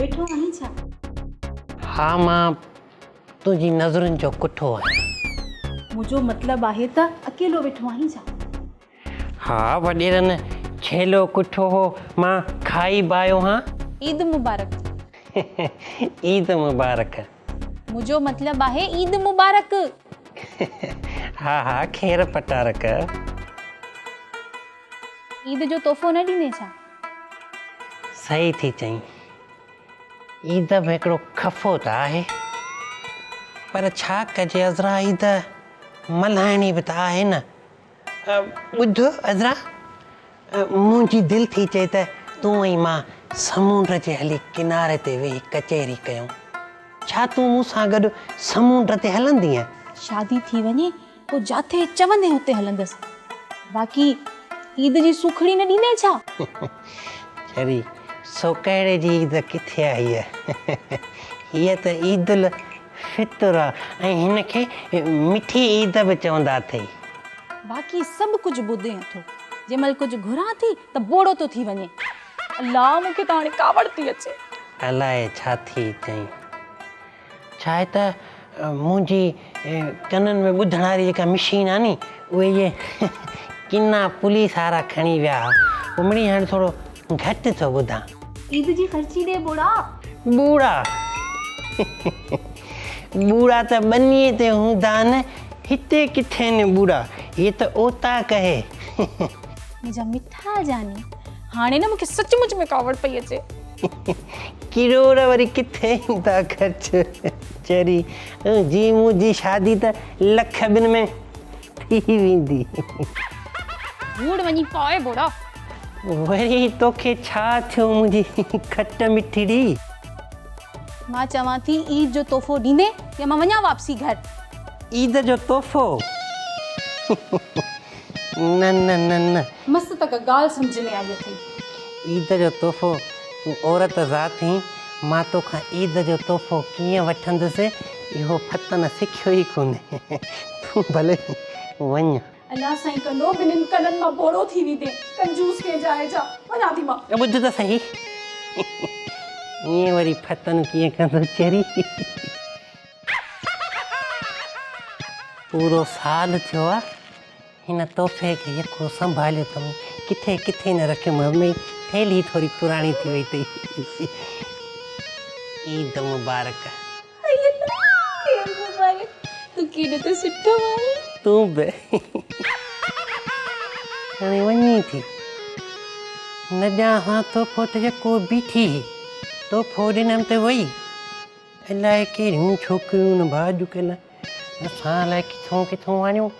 ويٺو آهين ڇا؟ ها مان تنهنجي نظرن جو ڪٺو آهيان. منهنجو مطلب آهي ته اڪيلو ويٺو آهين ڇا؟ ها وڏيرن ڇيلو ڪٺو هو مان کائي به آيو هان. عيد مبارڪ. عيد مبارڪ. منهنجو مطلب آهي عيد مبارڪ. ها ها خير پٽارڪ. عيد جو تحفو نه ڏيندين ڇا؟ صحيح ٿي چئين. عيد به هڪڙو خفو ته آهي. پر ڇا ڪجي عذرا عيد ملهائڻي به ته آهي نه. ٻڌ عذرا منهنجي دل ٿي چئي ته تون ۽ مان سمونڊ جي هلي ڪناري تي ويهي ڪچهري ڪيون. ڇا تون مون سان گڏ سمونڊ تي هلندينء؟ شادي ٿي وڃي پوء جاٿي چوندين اتي هلندس. باقي عيد جي سوکڙي نه ڏيندين ڇا؟ چري، سوکڙي جي عيد ڪٿي آئي آهي؟ هيء ته عيد الفطر آ ۽ هن کي مٺي عيد به چوندا اٿئي. باقي سڀ ڪجهه ٻڌين اٿو. جنهن مهل ڪجهه گهران ٿي ته ٻوڙو ٿو ٿي وڃين. الله مون کي ته هاڻي ڪاوڙ ٿي اچي. الائي ڇا ٿي چئين. ڇا آهي ته منهنجي ڪنن ۾ ٻڌڻ واري جيڪا مشين آهي ني اهي اهي ڪنا پوليس وارا کڻي ويا ها. پوء مڙئي هاڻي ٿورو گهٽ ٿو ٻڌان. عيد جي خرچي ڏي ٻوڙا. ٻوڙا ٻوڙا ته ٻنيء تي هوندا آهن هتي ڪٿي آهن ٻوڙا هي ته اوطاق آهي. منهنجا مٺا جاني هاڻي نه مون کي سچ مچ ۾ ڪاوڙ پئي اچي. ڪروڙ وري ڪٿي ايندا خرچ چري جي منهنجي شادي ته لک ٻن ۾ ٿي ويندي. ڌوڙ وڃي پوي ٻوڙا. وري توکي ڇا ٿيو منهنجي کٽ مٺڙي. مان چوان ٿي عيد جو تحفو ڏيندين يا مان وڃان واپسي گهر. عيد جو تحفو نه نه نه نه. مس ته ڪا ڳالهه سمجهه ۾ آئي اٿئي. عيد جو تحفو تون عورت ذات هين مان توکان عيد جو تحفو ڪيئن وٺندس اهو ڦتن سکيو ئي ڪونهي تون ڀلي وڃ. الله سائين ڪندو ٻنهين ڪنن مان ٻوڙو ٿي ويندين ڪنجوس ڪنهن جا آهي جا وڃان ٿي مان. ٻڌ ته سهي ائين وري ڦتن ڪيئن ڪندو چري. پورو سال ٿيو آ هن تحفي کي يڪو سنڀاليو اٿم ڪٿي ڪٿي نه رکيم ۾ ٿيلهي ٿوري پراڻي ٿي وئي اٿئي عيد مبارڪ. اي الله خير مبارڪ تون ڪيڏو ته سٺو آهين. تون به هاڻي وڃين ٿي نه ڏيان ها تحفو ته يڪو بيٺي هئي تحفو ڏنم ته وئي. الائي ڪهڙيون ڇوڪريون نه ڀاء اڄڪلهه اسان الائي ڪٿون ڪٿون آڻيون.